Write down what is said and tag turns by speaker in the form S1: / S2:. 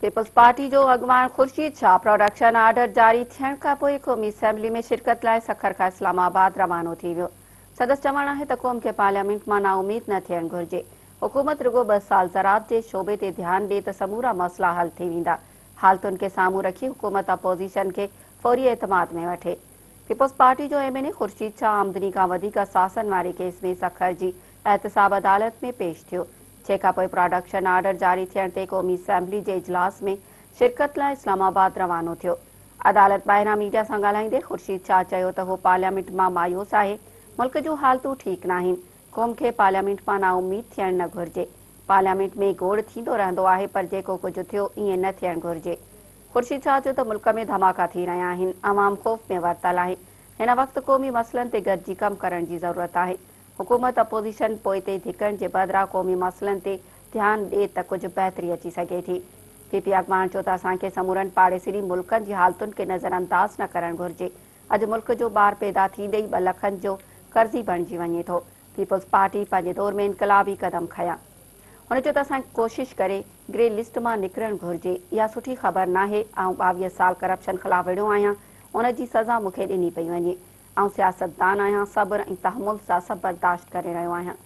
S1: Peoples party جو اڳواڻ Khurshid Shah production order جاري ٿيڻ کانپوء قومي اسيمبلي ۾ شرڪت لاء سکر کان اسلام آباد روانو ٿي ويو. سندس چوڻ آهي ته قوم کي پارليامينٽ مان نااميد نه ٿيڻ گهرجي، حڪومت رڳو ٻه سال زراعت جي شعبي تي ڌيان ڏي ته سمورا مسئلا حل ٿي ويندا، حالتن کي سامهون رکي حڪومت اپوزيشن کي فوري اعتماد ۾ وٺي. پيپلز پارٽي جو M N A Khurshid Shah آمدني کان وڌيڪ اثاثن واري ڪيس ۾ سکر جي احتساب عدالت ۾ پيش ٿيو. جنهن کانپوء پراڊڪشن آرڊر جاري ٿيڻ تي قومي اسيمبلي جي اجلاس ۾ شرڪت لاء اسلام آباد روانو ٿيو. عدالت ٻاهران ميڊيا سان ڳالهائيندي خورشيد شاهه چيو ته هو پارليامينٽ مان مايوس آهي، ملڪ جون حالتون ٺيڪ ناهن، قوم کي پارليامينٽ مان نااميد ٿيڻ نه گهرجي، پارليامينٽ ۾ گوڙ ٿيندو رهندو آهي پر جيڪو ڪجهه ٿيو ائين نه ٿيڻ گهرجي. خورشيد شاهه چيو ته ملڪ ۾ ڌماڪا ٿي رهيا آهن، عوام خوف ۾ ورتل آهي، هن وقت قومي مسئلن تي گڏجي ڪم ڪرڻ جي ضرورت آهي. حڪومت اپوزيشن پوئتي ڌڪڻ جي بدران قومي مسئلن تي ڌيان ڏي ته ڪجهه بهتري اچي سگهي ٿي. پي پي اڳواڻ چيو ته اسان کي سمورن پاڙيسري ملڪن جي حالتن کي نظرانداز نه ڪرڻ گهرجي، اڄ ملڪ جو ٻار پيدا ٿيندي ئي ٻه لکن جو قرضي بڻجي وڃي ٿو، پيپلز پارٽي پنهنجي دور ۾ انقلابي قدم کنيا. هن چيو ته اسان کي ڪوشش ڪري گري لسٽ مان نڪرڻ گهرجي، اها سٺي خبر ناهي، آئون 22 سال ڪرپشن خلاف وڙهيو آهيان، ان جي سزا مون کي ڏني پئي وڃي. آئون سياستدان آهيان، صبر ۽ تحمل سان سڀ برداشت ڪري رهيو آهيان.